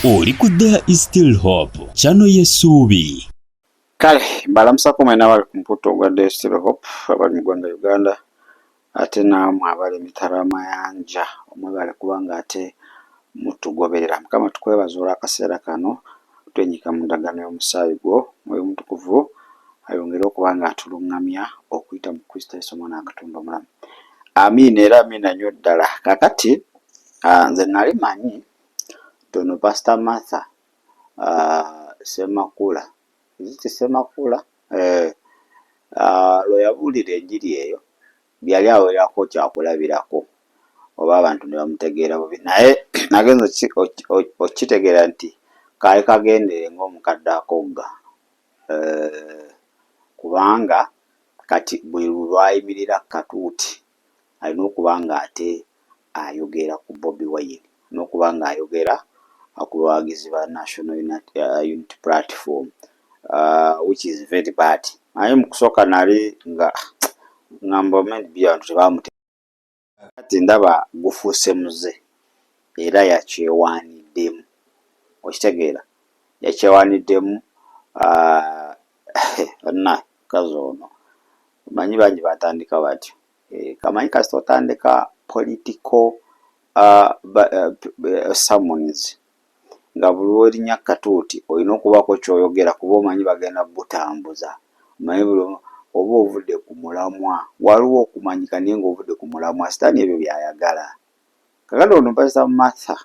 Oli ku There is Still Hope, channel y'essuubi. Kale mbalamusako mwena abali ku mukutu ogwa There is Still Hope, abali mu ggwanga Uganda, ate naamwe abali emitala amayanja, omwebale kubanga ate mutugoberera. Mukama, tukwebaza olw'akaseera kano. Twenyika mu ndagaano y'omusaayi gwo. Mwoyo Mutukuvu ayongere okuba nga atuluŋŋamya okuyita mu Kristo Yesu, Omwana wa Katonda omulamu. Amiina era amiina nnyo ddala. Kakati nze nali manyi nti ono Pastor Martha Semakula, is it Semakula, lwe yabuulira enjiri eyo, yali awerako kyakulabirako oba abantu ne bamutegeera bubi, naye nagenza okitegeera nti kaali kagendere ng'omukadde akogga, kubanga kati buli lwayimirira katuuti alina okuba nga ate ayogera ku Bobi Wine n'okuba nga ayogera ku bawagizi ba National Unity Platform, which is very bad. Naye mu kusooka nali nga ngamba maybe abantu tebamute. Kati ndaba gufuuse muze era yakyewaaniddemu. Okitegeera, yakyewaaniddemu onna mukazi ono. Omanyi bangi batandika batyo. Kamanyi kasita otandika political sermons, nga buli lw'olinnya katuuti olina okubaako ky'oyogera, kuba omanyi bagenda butambuza. Omanyi buli oba ovudde ku mulamwa, waliwo okumanyika naye ng'ovudde ku mulamwa. Sitaani ebyo by'ayagala. Kakati ono Pastor Martha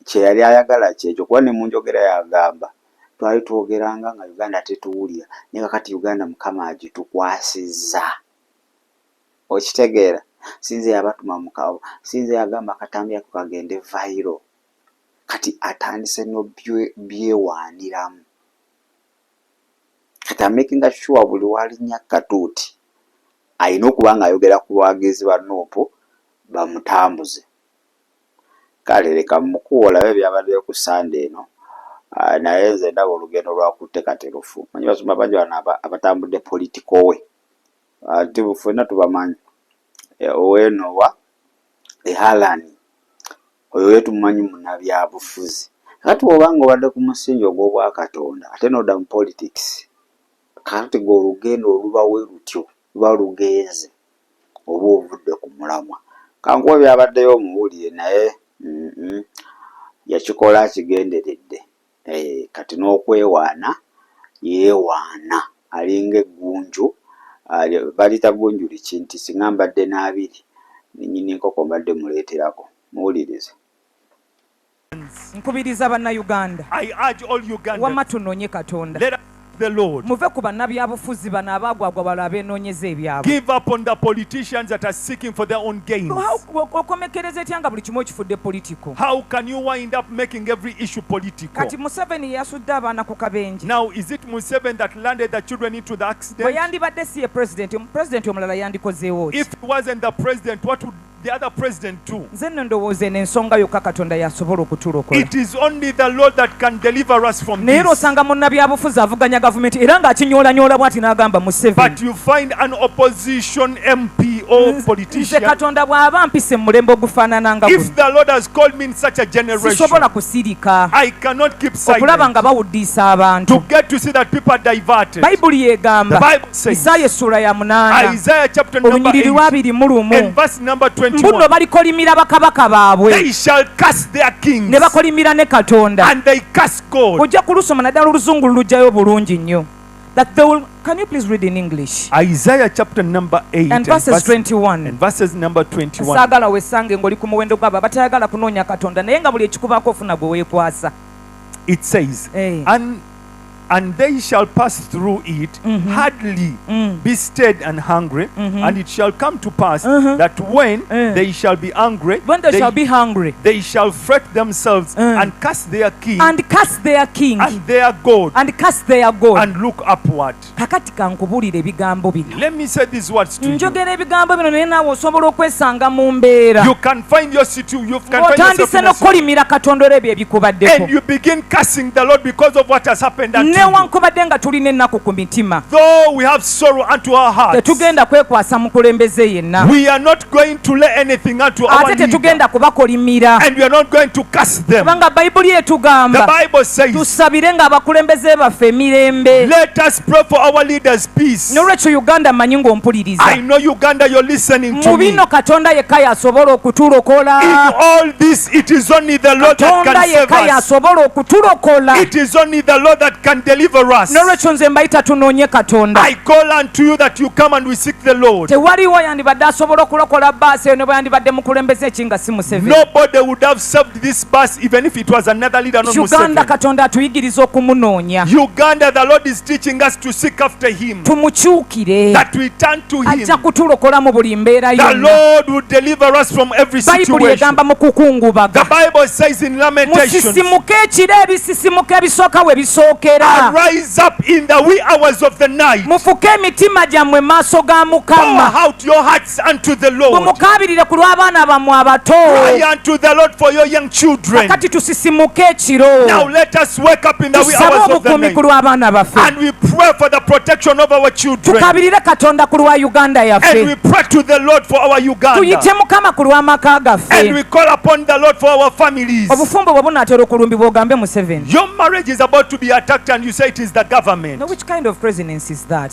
kye yali ayagala kyekyo, kuba ne mu njogera yagamba, twali twogeranga nga Uganda tetuwulira, naye kakati Uganda Mukama agitukwasizza. Okitegeera, sinze yabatuma, sinze yagamba akatambi ako kagende viral. Kati atandise n'obyewaaniramu. Kati amakinga sure buli walinnya katuuti alina okuba ng'ayogera ku bawagizi ba NUP bamutambuze. Kale leka mukuwa olabe byabaddeyo ku Sande eno. Naye nze ndaba olugendo lwakutte kati lufu. Manyi basumba bangi wano abatambudde political we, ate ffenna tubamanyi. Oweenowa ehalani oyo ye tumumanyi munnabyabufuzi. Kati bw'oba nga obadde ku musingi ogw'obwakatonda ate n'odda mu politics, kakati gwe olugendo oluba we lutyo luba lugenze, oba ovudde ku mulamwa. Kankuwe byabaddeyo omuwulire, naye yakikola akigenderedde. Kati n'okwewaana yeewaana, alinga eggunju, baliyita ggunju liki, nti singa mbadde n'abiri nnyini nkoko mbadde muleeterako. Muwulirize. Nkubiriza Bannayuganda. I urge all Ugandans. Wamma tunoonye Katonda. Let us the Lord. Muve ku bannabyabufuzi bano abaagwagwawala abeenoonyeza ebyabwe. Give up on the politicians that are seeking for their own gains. Okomekereza etya nga buli kimu okifudde political? How can you wind up making every issue political? Kati Museveni yasudde abaana ku kabenje. Now, is it Museveni that landed the children into the Bwe accident? yandibadde si ye president, pulezidenti omulala yandikozeewo ki? If he wasn't the president, what would the other president do? Nze nno ndowooza eno ensonga yokka Katonda yasobola okutulokola. It is only the Lord that can deliver us from Naye era this. osanga munnabyabufuzi avuganya gavumenti era ng'akinyoolanyoola bw'ati n'agamba Museveni. But you find an opposition MP or Nze politician. Katonda bw'aba mpise mu mulembe ogufaanana nga If guno, the Lord has called me in such a generation, sisobola kusirika I cannot keep okulaba silent nga bawuddiisa abantu. to get to see that people are diverted. Bayibuli yegamba, The Bible says, Isaaya essuula ya 8, Isaiah chapter number olunyiriri 8 lwa 21, and verse number mbu nno 21. balikolimira bakabaka baabwe, They shall curse their kings ne bakolimira ne Katonda. And they curse God. Ojja kulusoma, naddala oluzungu lulugjayo bulungi nnyo, that they will. Can you please read in English? Isaiah chapter number 8 and verses 21. And verses number 21. Saagala wesange ng'oli ku muwendo gwabo abatayagala kunoonya Katonda, naye nga buli ekikubaako ofuna gwe weekwasa. It says, And they shall pass through it, hardly be stayed and hungry. And it shall come to pass that when they shall be angry, When they shall be hungry, they shall fret themselves and curse their king and curse their king and their God and curse their God and look upward. Kakati kankubuulira ebigambo bino. Let me say these words to you. Njogera ebigambo bino, naye naawe osobola okwesanga mu mbeera You can find your situ, you can find yourself ng'otandise in a situation, n'okukolimira Katonda olw'ebyo ebikubaddeko. And you begin cursing the Lord because of what has happened unto you. you, Newankubadde nga tulina ennaku ku mitima, though we have sorrow unto our hearts, tetugenda kwekwasa mukulembeze yenna, we are not going to lay anything unto our ate leader, tetugenda kubakolimira, and we are not going to curse them. Kubanga Bayibuli The etugamba Bible says, tusabire ng'abakulembeze baffe emirembe. Let us pray for our leaders' peace. N'olwekyo Uganda, mmanyi ng'ompuliriza. I know, Uganda, you're listening to Mu me. bino Katonda yekka yasobola okutulokola. In all this, it is only the Lord that Katonda can save yekka us. yasobola okutulokola. It is only the Lord that can deliver us. N'olwekyo nze mbayita tunoonye Katonda. I call unto you that you come and we seek the Lord. Tewaliwo yandibadde asobola okulokola baasi eyo ne bwe yandibadde mukulembeze eki nga si Museveni. Nobody would have saved this bus even if it was another leader, not Uganda, Museveni. Katonda atuyigiriza okumunoonya. Uganda, the Lord is teaching us to seek after him, Tumukyukire, that we turn to him. Ajja kutulokola mu buli mbeera The yonna. Lord will deliver us from every Bayibuli situation. egamba mu The kukungubaga, Bible says in Lamentations, musisimuke ekiro ebisisimuka ebisooka we bisookera, arise up in the wee hours of the night. Mufuke emitima gyammwe mu maaso ga Pour Mukama, out your hearts unto the Lord. mumukaabirire ku lw'abaana bammwe abato. Cry unto the Lord for your young children. Kati tusisimuke ekiro, Now let us wake up in the wee tusabe hours of the obukuumi ku night lw'abaana baffe, and we pray for the protection of our children. Tukabirire Katonda ku lwa Uganda And we yaffe, pray to the Lord for our Uganda. Tuyite Mukama ku lw'amaka And gaffe. we call upon the Lord for our families. Obufumbo bwe bunaatera okulumbibwa ogambe Museveni. Your marriage is about to be attacked and you say it is the government. No, which kind of presidency is that?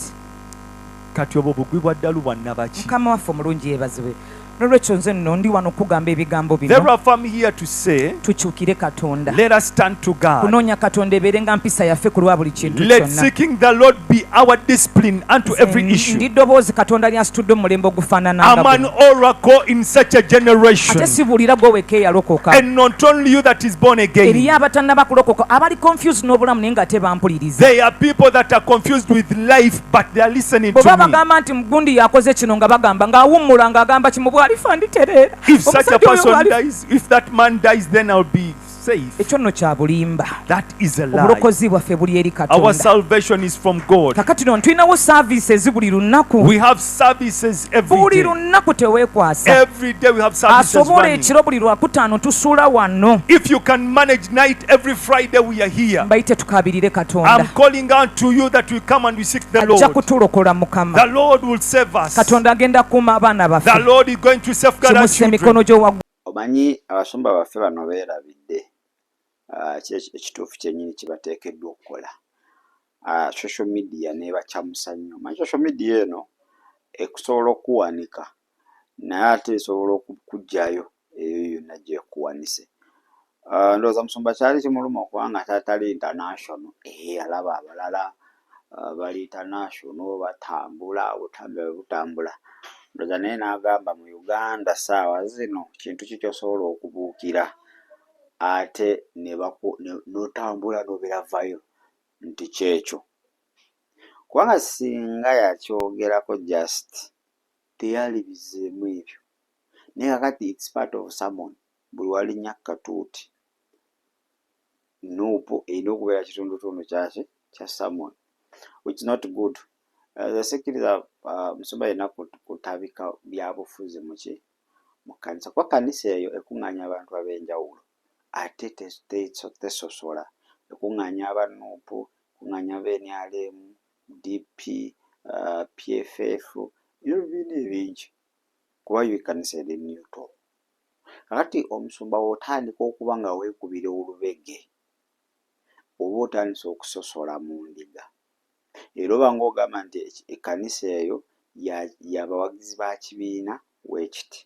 Kati obwo bugwi bwa ddalu bwa nnabaki? Mukama waffe omulungi yeebazibwe. Nolwekyo nze nno ndi wano okugamba ebigambo bino, Therefore, I'm here to say, tukyukire Katonda. let us turn to God. Kunoonya Katonda ebeere nga mpisa yaffe ku lwa buli kintu Let kyonna. seeking the Lord be our discipline unto every issue. Ndi ddoboozi Katonda lyasitudde mu mulembe ogufaanana I'm nga an guno. oracle in such a generation. Ate sibuulira gwe wekka eyalokoka. And not only you that is born again. Eriyo abatannaba kulokoka abali confused n'obulamu naye nga tebampuliriza. There are people that are confused with life, but they are listening Bwe to me. babagamba nti gundi yakoze kino nga bagamba ng'awummula ng'agamba kimu bw'alifa nditereera. If such a Omusajja oyo person bw'alifa- dies, if that man dies, then I'll be safe. Ekyo nno kya bulimba. That is a lie. Obulokozi bwaffe buli eri Our Katonda. salvation is from God. Kakati no tulinawo services buli lunaku. We have services every Buli day. lunaku teweekwasa. Every day we have services Asobola running. ekiro buli lwakutaano tusuula wano. If you can manage night, every Friday we are here. Mbayite tukabirire Katonda. I'm calling out to you that we come and we seek the Ajja Lord. kutulokola Mukama. The Lord will save us. Katonda agenda kukuuma abaana The baffe. Lord is going to safeguard our Kimusa emikono children. gyo waggulu. Omanyi abasumba baffe bano beerabidde ki ekituufu kyennyini kibateekeddwa okukola. Social media n'ebakyamusa nnyo. Omanyi social media eno ekusobola okukuwanika naye ate esobola okukuggyayo eyo yonna gy'ekuwanise. Ndowooza musumba kyali kimuluma okubanga tali international, ee alaba abalala bali international batambula, obutambi bwe butambula. Ndowooza naye n'agamba mu Uganda ssaawa zino kintu ki ky'osobola okubuukira ate ne baku n'otambula n'obeera viral nti kyekyo. Kubanga singa yakyogerako just teyalibizzeemu ebyo. Naye kaakati it's part of sermon, buli walinnya ku katuuti NUP erina okubeera kitundutundu kyaki kya sermon, which is not good. Nze sikkiriza musumba yenna kutabika byabufuzi mu ki mu kkanisa kuba kkanisa eyo ekuŋŋaanya abantu ab'enjawulo ate tesosola. Ekuŋŋaanya aba NUP, ekuŋŋaanya aba NRM, DP, PFF n'ebibiina ebingi kuba yo ekkanisa eri neutral. Kaakati omusumba bw'otandika okuba nga weekubira olubege oba otandise okusosola mu ndiga era oba ng'ogamba nti ekkanisa eyo ya bawagizi ba kibiina weekiti.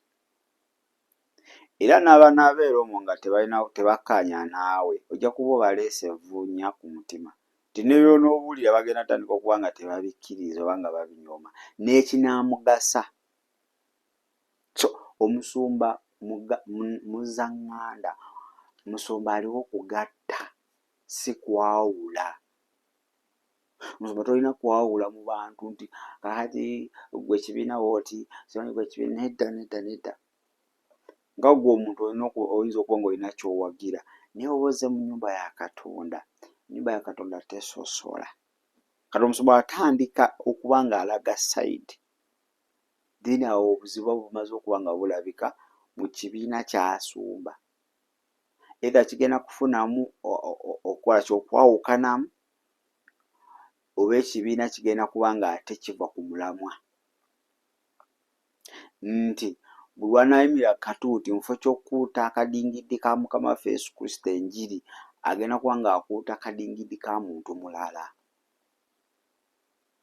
Era n'abanaabeera omwo nga tebalina tebakkaanya naawe ojja kuba obaleese evvuunya ku mutima nti ne by'onoobuulira bagenda kutandika okuba nga tebabikkiriza oba nga babinyooma n'ekinaamugasa. So omusumba muzzaŋŋanda, musumba aliwo kugatta si kwawula. Musumba tolina kwawula mu bantu nti kaakati ggwe kibiina bw'oti simanyi ggwe kibiina nedda nedda nedda. Nga ggwe omuntu olina oyinza okuba ng'olina ky'owagira naye bw'oba ozze mu nnyumba ya Katonda, ennyumba ya Katonda tesosola. Kati omusumba bw'atandika okuba ng'alaga side, then awo obuzibu buba bumaze okuba nga bulabika mu kibiina ky'asumba. Either kigenda kufunamu okukola ki okwawukanamu Oba ekibiina kigenda kuba nga ate kiva ku mulamwa nti buli lw'anaayimirira ku katuuti mu kifo ky'okukuuta akadingidde ka Mukama waffe Yesu Kristo enjiri, agenda kuba ng'akuuta kadingidi ka muntu mulala.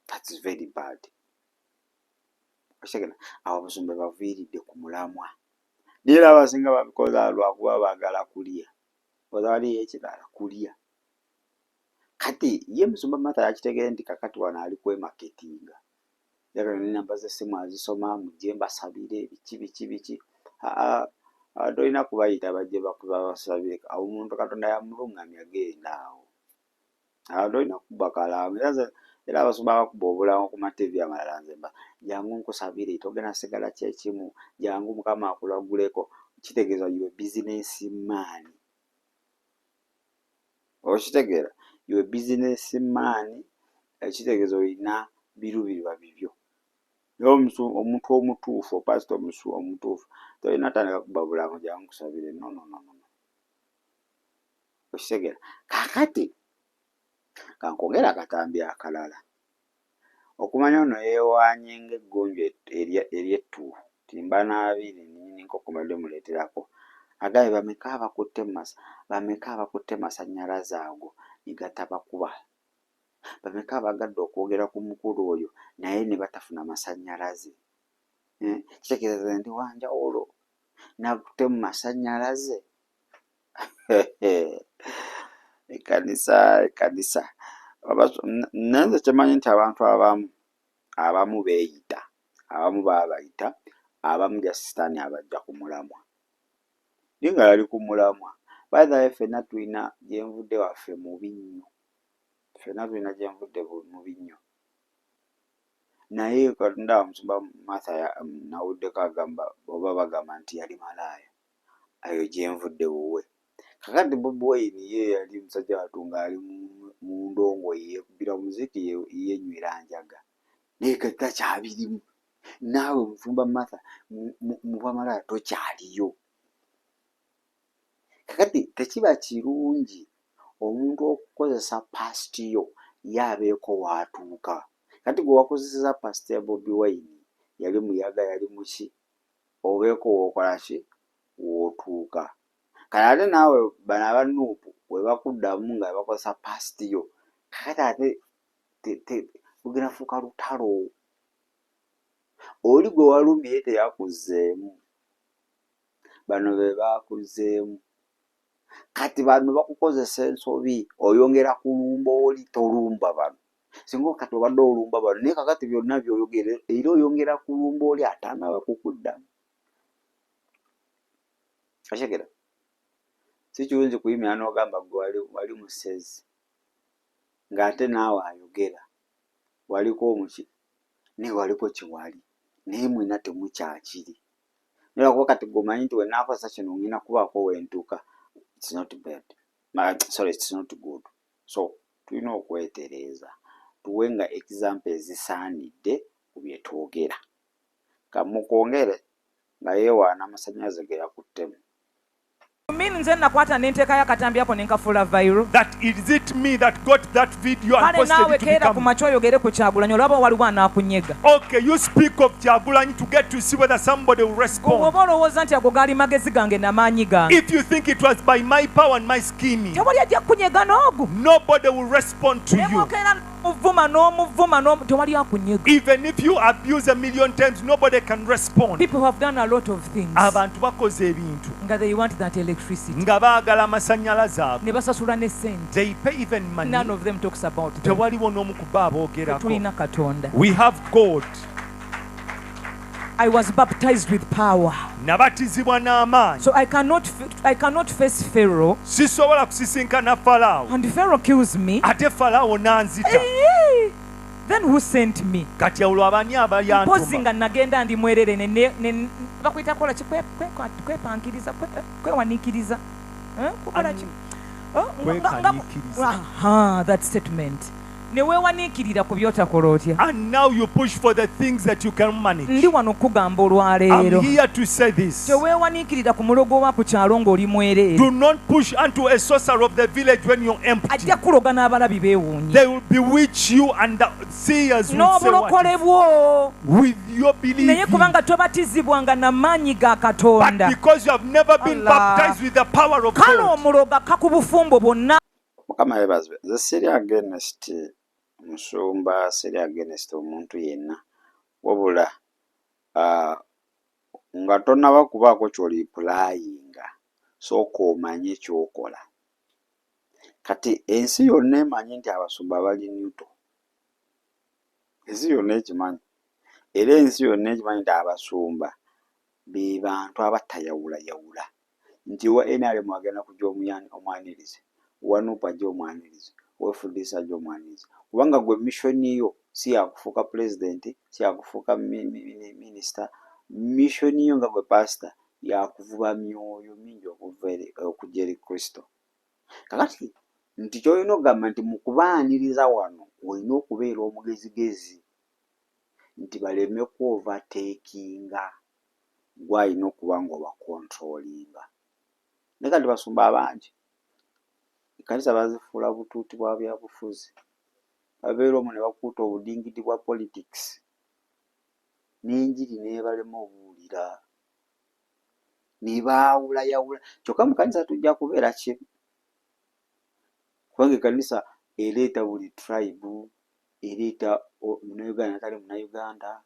That's very bad. Okitegera? Awo abasumba baviiridde ku mulamwa. Naye era abasinga babikola lwakuba baagala kulya. Oza waliyo ekirala kulya. Kati ye musumba Martha yakitegeere nti kakati wano ali kwemaketinga. Njagala n'ennamba z'essimu azisoma, mujje mbasabire biki biki biki. Aa tolina kubayita bajje babasabire. Awo omuntu Katonda yamulungamya genda awo. Awo tolina kukuba kalango. Era nze era abasumba abakuba obulango ku ma TV amalala nze mba jangu nkusabire togenda sigala kyekimu, jangu Mukama akulaguleko. Kitegeeza you a business man. Okitegeera? You a business man, ekitegeeza olina biruubirirwa bibyo. Naye omuntu omutuufu, pasita omutuufu, tolina tandika kuba bulango jangu nkusabire. No, no, no, no. Okitegeera? Kaakati kankwongere akatambi akalala. Okumanya ono yeewaanye ng'eggonju ery'ettu nti mbanaabiri nnyini nkoko mbadde muleeterako. Agambye bameka abakutte bameka abakutte masannyalaze ago ne gatabakuba. Bameka abaagadde okwogera ku mukulu oyo naye ne batafuna masannyalaze. Kitegeeza nze ndi wa njawulo nakutte mu masannyalaze. Ekkanisa ekkanisa naye nze kye mmanyi nti abantu abamu abamu beeyita, abamu baabayita, abamu just sitaani abaggya ku mulamwa. Naye nga yali ku mulamwa. By the way ffenna tulina gye nvudde waffe mubi nnyo. Ffenna tulina gye nvudde mubi nnyo. Naye ndaba musumba Martha nawuliddeko agamba oba bagamba nti yali malaaya. Eyo gye nvudde wuwe. Kaakati Bobi Wine ye yali musajja wattu ng'ali mu ndongo ye yeekubira muziki yenywera njaga. Naye kati takyabirimu. Naawe musumba Martha mu bwamalaaya tokyaliyo. Kaakati tekiba kirungi omuntu okukozesa past yo ye abeeko w'atuuka. Kati gwe wakozesezza past ya Bobi Wine, yali muyaga yali muki, obeeko w'okola ki? W'otuuka. Kale ate naawe bano aba NUP bwe bakuddamu nga bakozesa past yo, kaakati ate lugenda kufuuka lutalo. Oli gwe walumye ye teyakuzzeemu, bano be baakuzzeemu. Kati bano bakukozesa ensobi, oyongera kulumba oli tolumba bano. Singa kati obadde olumba bano naye kaakati byonna by'oyogera era oyongera kulumba oli atannaba kukuddamu. Okitegeera? Si kirungi kuyimirira n'ogamba ggwe wali musezi ng'ate naawe ayogera waliko omuki naye waliko kye wali naye mwenna temukyakiri. Naye lwakuba kati ggwe omanyi nti bwe nnaakozesa kino ngenda kubaako we ntuuka, it's not bad. Sorry, it's not good. So tulina okwetereeza tuwenga example ezisaanidde ku bye twogera. Ka mmukwongere nga yeewaana amasannyalaze ge yakuttemu. Mean nze nakwata ne nteekayo akatambi ako ne nkafuula viral? That is it me that got that video and Kale posted naawe it to keera ku become. makya oyogere ku Kyagulanyi olaba waliwo anaakunyega. Okay, you speak of Kyagulanyi to get to see whether somebody will Gwe respond. bw'oba olowooza nti ago gaali magezi gange namaanyi gange. If you think it was by my power and my scheming, Tewali ajja kukunyega n'ogu. nobody will respond to Ne you. bw'okeera n'omuvuma n'omuvuma n'omu tewali akunyega. Even if you abuse a million times, nobody can respond. People have done a lot of things Abantu bakoze ebintu nga they want that electricity nga baagala amasannyalaze ago. ne basasula ne ssente. They pay even money. None of them talks about them. Tewaliwo n'omu ku bo aboogerako. Tulina Katonda. We have God. I was baptized with power. Nabatizibwa n'amaanyi. So I cannot face Pharaoh Sisobola kusisinkana Falaawo. and Pharaoh kills me. Ate Falaawo n'anzita. Eee! Then who sent me? Kati olwo abani Mpozi abayantuma? nga nagenda ndi mwerere ne ne bakwita kola ki kwepankiriza kwewaniikiriza. Eh? Kukola ki? Oh, Kwekaniikiriza. Aha, that statement. Ne weewaniikirira ku by'otakola otya. And now you push for the things that you can manage. Ndi wano okukugamba I'm olwaleero. here to say this. Teweewaniikirira ku mulogo wa ku kyalo ng'oli mwereere. Do not push unto a sorcerer of the village when you're empty. Ajja kuloga n'abalabi beewuunye. They will bewitch you and the seers will say what? N'obulokole bwo. With your Naye belief. kubanga tobatizibwanga na maanyi ga But Katonda. because you have never been Allah. baptized with the power of Kale God. omuloga akka ku bufumbo bwonna. Mukama yeebazibwe. Nze siri against musumba, siri against omuntu yenna, wabula nga tonnaba kubaako ky'oreplyinga, sooka omanye ky'okola. Kati ensi yonna emanyi nti abasumba bali neutral. Ensi yonna ekimanyi. Era ensi yonna ekimanyi nti abasumba be bantu abatayawulayawula. Nti owa NRM agenda kujja omwanirize, owa NUP ajja omwanirize, owa FDC ajja omwanirize. Kubanga ggwe mission yo si ya kufuuka pulezidenti, si ya kufuuka minisita. Mission yo nga ggwe paasita ya kuvuba myoyo mingi okuva eri okujja eri Kristo. Kakati nti ky'olina okugamba nti mu kubaaniriza wano olina okubeera omugezigezi nti baleme ku overtakinga, ggwe alina okuba ng'obacontrollinga. Naye kati basumba abangi ekkanisa bazifuula butuuti bwa byabufuzi. Babeera omwo ne bakuuta obudingidi bwa politics n'enjiri n'ebalema obuwulira. Ne baawulayawula kyokka mu kkanisa tujja kubeera kimu. Kubanga ekkanisa ereeta buli tribe, ereeta Munnayuganda n'atali Munnayuganda,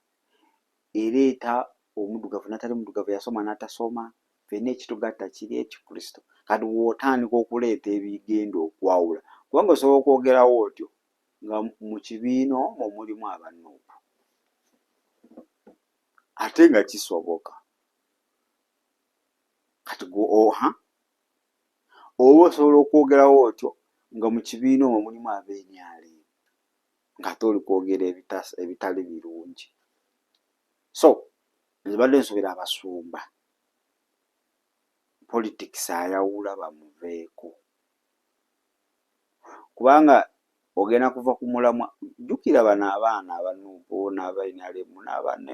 ereeta omuddugavu n'atali muddugavu, yasoma n'atasoma, ffenna ekitugatta kiri Ekikristo. Kati bw'otandika okuleeta ebigenda okwawula, kubanga osobola okwogerawo otyo nga mu kibiina omwo mulimu aba NUP. Ate nga kisoboka. Kati ggwe oha oba osobola okwogerawo otyo nga mu kibiina omwo mulimu aba NRM ng'ate oli kwogera ebitali birungi. So nze mbadde nsuubira abasumba politics ayawula bamuveeko. Kubanga ogenda kuva ku mulamwa, jjukira bano abaana aba NUP n'aba NRM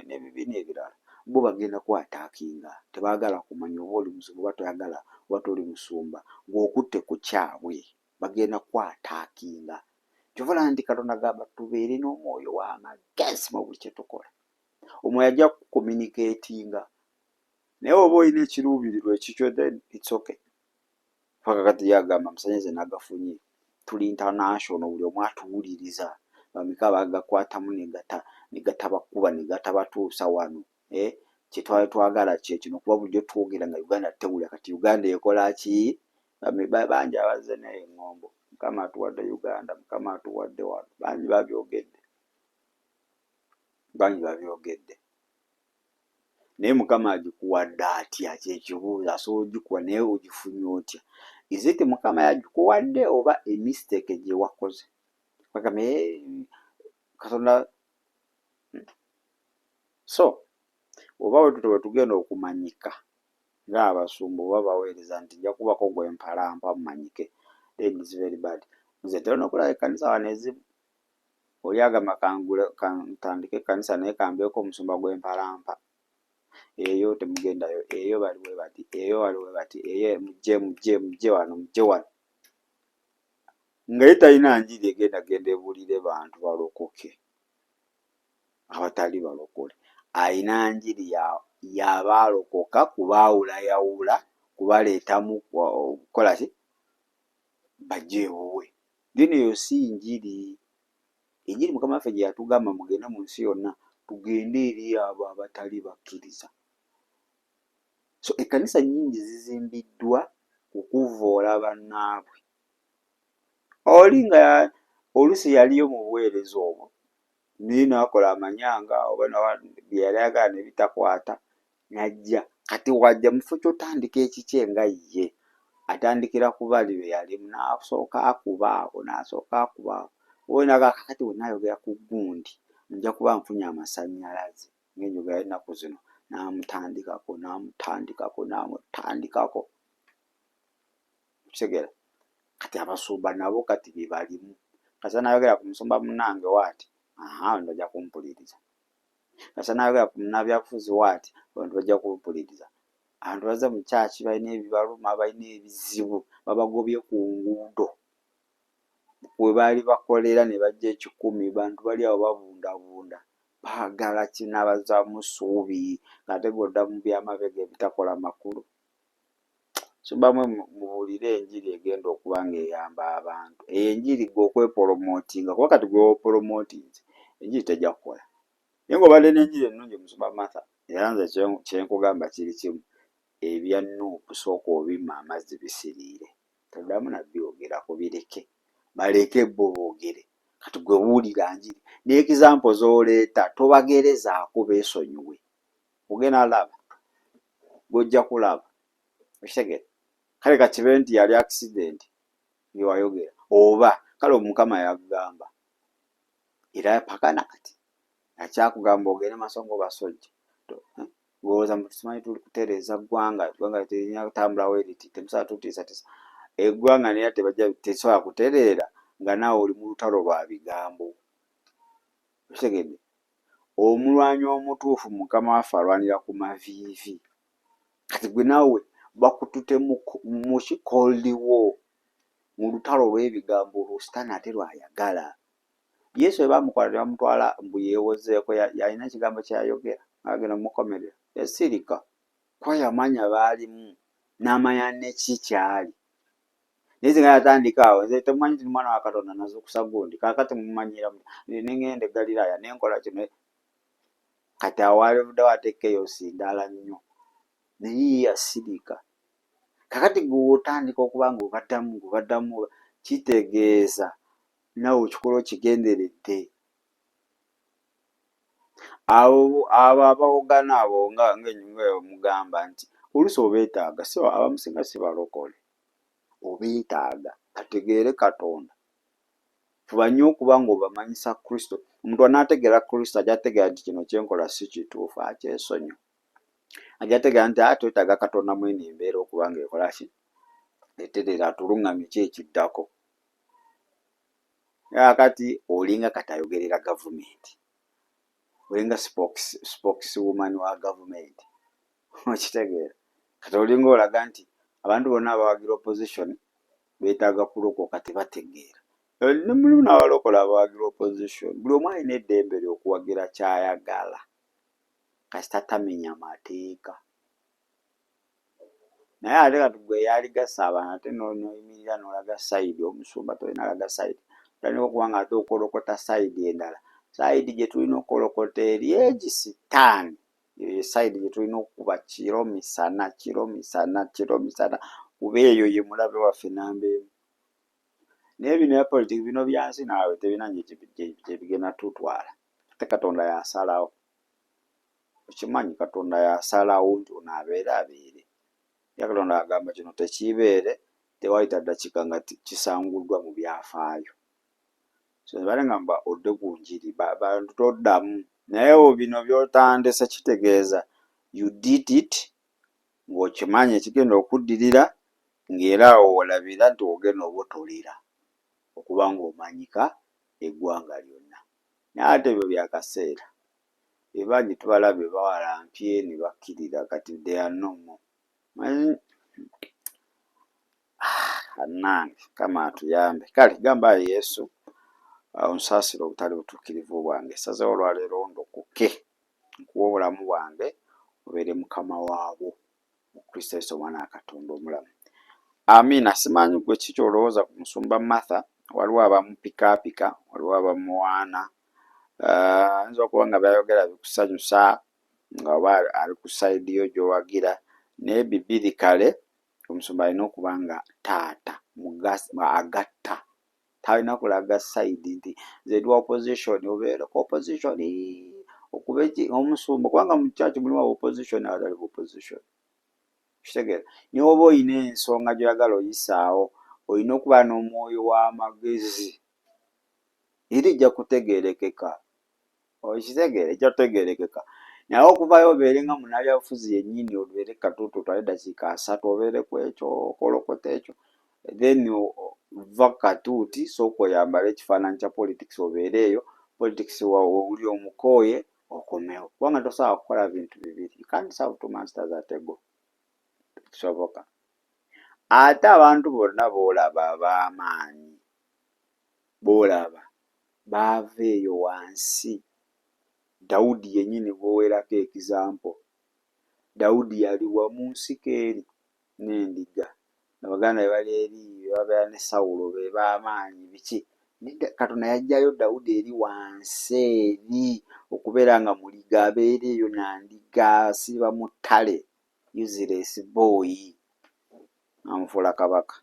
n'ebibiina ebirala bo bagenda ku attackinga, tebaagala kumanya oba oli musumba oba toyagala oba toli musumba, ng'okutte ku kyabwe bagenda ku attackinga. Ky'ova olaba nti Katonda agamba tubeere n'omwoyo w'amagezi mu buli kye tukola. Omwoyo ajja kucommunicatinga naye oba olina ekiruubirirwa ekikyo, then it's okay. Paka kati ye agamba amasannyalaze nagafunye, tuli international, buli omu atuwuliriza. Bameka abagakwatamu ne gatabakuba ne gatabatuusa wano, kye twali twagala kye kino kuba bulijjo twogera nga Uganda tewulira, kati Uganda ekola ki? Bangi abazze nayo eŋŋombo, Mukama atuwadde Uganda, Mukama atuwadde wano, bangi babyogedde, bangi babyogedde. Naye Mukama agikuwadde atya kye kibuuzo, asobola ogikuwa naye ogifunye otya? Is it Mukama yagikuwadde oba e mistake gye wakoze? Bagamba Katonda. So oba bwe tutyo bwe tugenda okumanyika ng'abasumba oba abaweereza nti nja kubako gwe mpalampa mmanyike, then it's very bad. Nze ntera n'okulaba ekkanisa wano ezimu, oli agamba kangule kantandike ekkanisa naye kambeeko omusumba gwe mpalampa. Eyo temugendayo, eyo bali bwe bati, eyo bali bwe bati, eyo mujje mujje mujje wano mujje wano. Nga ye talina njiri egenda genda ebuulire bantu balokoke abatali balokole. Ayina njiri y'abaalokoka kubaawulayawula, kubaleetamu kukola ki? Bajje ewuwe. Then eyo si njiri. Enjiri Mukama waffe gye yatugamba mugende mu nsi yonna, tugende eri abo abatali bakkiriza. So ekkanisa nnyingi zizimbiddwa kukuvvoola bannaabwe. Oli nga oluusi yaliyo mu buweereza obwo naye n'akola amanyanga oba bye yali ayagala ne bitakwata n'ajja. Kati w'ajja mu kifo ky'otandika ekikye nga ye, atandikira ku bali be yalimu n'asooka akuba awo n'asooka akuba awo. Oba n'agamba kaakati bwe nnaayogera ku gundi nja kuba nfunye amasannyalaze ng'enjogera y'ennaku zino, n'amutandikako n'amutandikako n'amutandikako. Okitegeera? Kati abasumba nabo kati bye balimu. Kasita nayogera ku musumba munnange waati, aha, abantu bajja kumpuliriza. Kasita nayogera ku munnabyabufuzi waati, abantu bajja kumpuliriza. Abantu bazze mu kyaki balina ebibaluma, balina ebizibu, babagobye ku nguudo we baali bakolera ne bajja ekikumi, bantu bali awo babundabunda, baagala kinaabazaamu ssuubi, ng'ate ggwe odda mu by'amabega ebitakola makulu. So bamwe mubuulire enjiri egenda okuba ng'eyamba abantu. Eyo enjiri ggwe okwepolomootinga, kuba kati gwe wepolomootinze, enjiri tejja kukola. Naye ng'obadde n'enjiri ennungi Musumba Martha, era nze kye nkugamba kiri kimu, ebya Nup sooka obimme amazzi bisiriire. Toddamu na byogerako bireke. Baleke bo boogere. Kati gwe buulira njiri. Ne example z'oleeta tobagerezaako beesonyiwe. Ogenda laba. Gwe ojja kulaba. Okitegedde? Kale ka kibe nti yali accident bye wayogera oba kale Omukama yakugamba era paka na kati akyakugamba ogende maaso ng'obasojja. Olowooza mbu tusimanyi tuli kutereeza ggwanga, eggwanga teririna kutambula bwe riti, temusobola tutiisatiisa. Eggwanga naye tebajja tesobola kutereera nga naawe oli mu lutalo lwa bigambo. Okitegedde? Omulwanyi omutuufu Mukama waffe alwanira ku maviivi. Kati gwe naawe bakutute mu ki cold war, mu lutalo olw'ebigambo olwo sitaani ate lw'ayagala. Yesu bwe baamukwata ne bamutwala mbu yeewozeeko, yalina ekigambo kye yayogera nga bagenda omukomerera. Yasirika kuba yamanya baalimu n'amanya ne ki ky'ali. Naye singa yatandika awo, nze temumanyi nti ndi mwana wa Katonda nazuukusa gundi, kaakati mummanyiira mutya? Ne ŋŋenda e Ggaliraaya ne nkola kino. Kati awo waalivuddewo ate chaos ndala nnyo. Naye ye yasirika. Kaakati ggwe w'otandika okuba ng'obaddamu ng'obaddamu kitegeeza naawe okikola okigenderedde. Abo abo abawogana abo nga nga omugamba nti oluusi obeetaaga si abamusinga si balokole, obeetaaga bategeere Katonda. Fuba nnyo okuba ng'obamanyisa Kristo. Omuntu anaategeera Kristo ajja kutegeera nti kino kye nkola si kituufu akyesonyiwe. Ajja kutegeera nti aa twetaaga Katonda mw'eno embeera okuba ng'ekola ki? Etereera atuluŋŋamye ki ekiddako. Kaakati olinga kati ayogerera gavumenti, olinga spokeswoman wa gavumenti, okitegeera? Kati olinga olaga nti abantu bonna abawagira opposition beetaaga kulokoka tebategeera. Ne mulimu n'abalokole abawagira opposition. Buli omu alina eddembe lye okuwagira ky'ayagala kasita tamenya mateeka. Naye ate kati ggwe eyaligasa abantu ate n'oyimirira n'olaga sayidi, omusumba tolina laga sayidi, otandika okuba nga ate okolokota sayidi endala. Sayidi gye tulina okukolokota eri egi sitaani, eyo ye sayidi gye tulina okukuba kiro misana, kiro misana, kiro misana kuba eyo ye mulabe waffe namba emu. Naye bino ebya politics bino bya nsi naawe tebirina gye bigenda tutwala. Ate Katonda y'asalawo. Okimanyi Katonda y'asalawo nti ono abeere abeere. Era Katonda agamba kino tekiibeere, tewayita ddakiika nga kisanguddwa mu byafaayo. So nze ngamba odde ku njiri, bantu toddamu. Naye bino by'otandise kitegeeza you did it ng'okimanyi ekigenda okuddirira ng'era awo w'olabira nti ogenda obotolera okuba ng'omanyika eggwanga lyonna. Naye ate ebyo bya kaseera. Bangi tubalabye bawalampye ne bakkirira kati they are no more. Manyi bannange Mukama atuyambe. Kale gamba ayi Yesu onsaasire obutali butuukirivu bwange. Nsazeewo olwaleero ndokoke nkuwe obulamu bwange obeere Mukama waabwo mu Kristo Yesu omwana wa Katonda omulamu. Amiina. Simanyi ggwe ki ky'olowooza ku musumba Martha, waliwo abamupikaapika, waliwo abamuwaana. Ayinza okuba nga by'ayogera bikusanyusa nga oba ali ku sayidi yo gy'owagira naye bibirikale omusumba alina okuba nga taata agatta talina kulaga sayidi nti nze ndi wa opposition obeereko opposition okube omusumba kubanga mu church mulimu aba opposition abatali ba opposition. Okitegeera? Naye oba olina ensonga gy'oyagala oyisaawo olina okuba n'omwoyo w'amagezi era ejja kutegeerekeka. Okitegeera? Ejja kutegeerekeka. Naye okuvaayo obeere nga munnabyabufuzi yennyini obeere katuutu otwale eddakiika asatu obeere ku ekyo okolokota ekyo then Va ku katuuti, sooka oyambale ekifaananyi kya politics obeere eyo politics wawuli omukooye okomewo, kubanga tosobola kukola bintu bibiri. You can't serve two masters at a go, tekisoboka. Ate abantu bonna b'olaba ab'amaanyi b'olaba baava eyo wansi. Dawudi yennyini gw'owerako example, Dawudi yali wa mu nsiko eri n'endiga nga baganda be bali eri babeera ne Sawulo be b'amaanyi biki. Katonda yaggyayo Dawudi eri wansi eri okubeera nga muliga, abeera eyo na ndiga, asiiba mu ttale, useless boy, n'amufuula kabaka.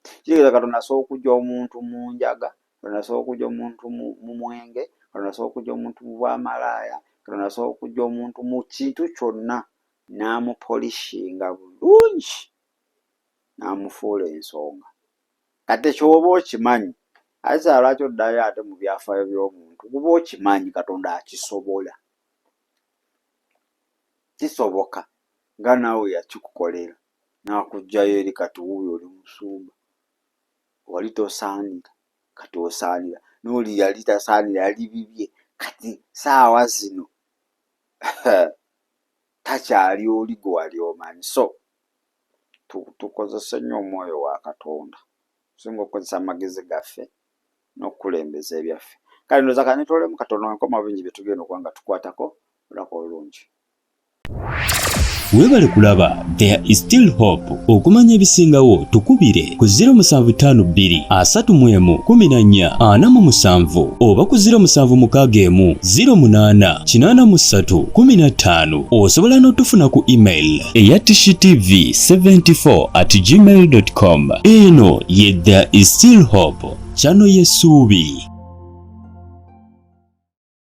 Kitegeeza Katonda asobola okuggya omuntu mu njaga, Katonda asobola okuggya omuntu mu mwenge, Katonda asobola okuggya omuntu mu bwamalaaya, Katonda asobola okuggya omuntu mu kintu kyonna n'amupolishinga bulungi n'amufuula ensonga. Kati ekyo oba okimanyi, ate saawa lwaki oddayo ate mu byafaayo by'omuntu? Kuba okimanyi Katonda akisobola. Kisoboka nga naawe yakikukolera n'akuggyayo eri kati wuuyo oli musumba. Wali tosaanira kati osaanira, n'oli yali tasaanira yali bibye kati saawa zino takyali oli gwe wali omanyi. So tukozese nnyo omwoyo wa Katonda okusinga okukozesa amagezi gaffe n'okukulembeza ebyaffe. Kale ndowooza kanetoolemu katono enkoma bingi bye tugenda okuba nga tukwatako. Olunaku olulungi. Webale kulaba There is still hope. Okumanya ebisingawo tukubire ku 0752 31 14 47 oba ku 0761 08 83 15. Osobola n'otufuna ku email eya tishitv74 at gmail.com. Eno ye There is still hope, channel y'essuubi.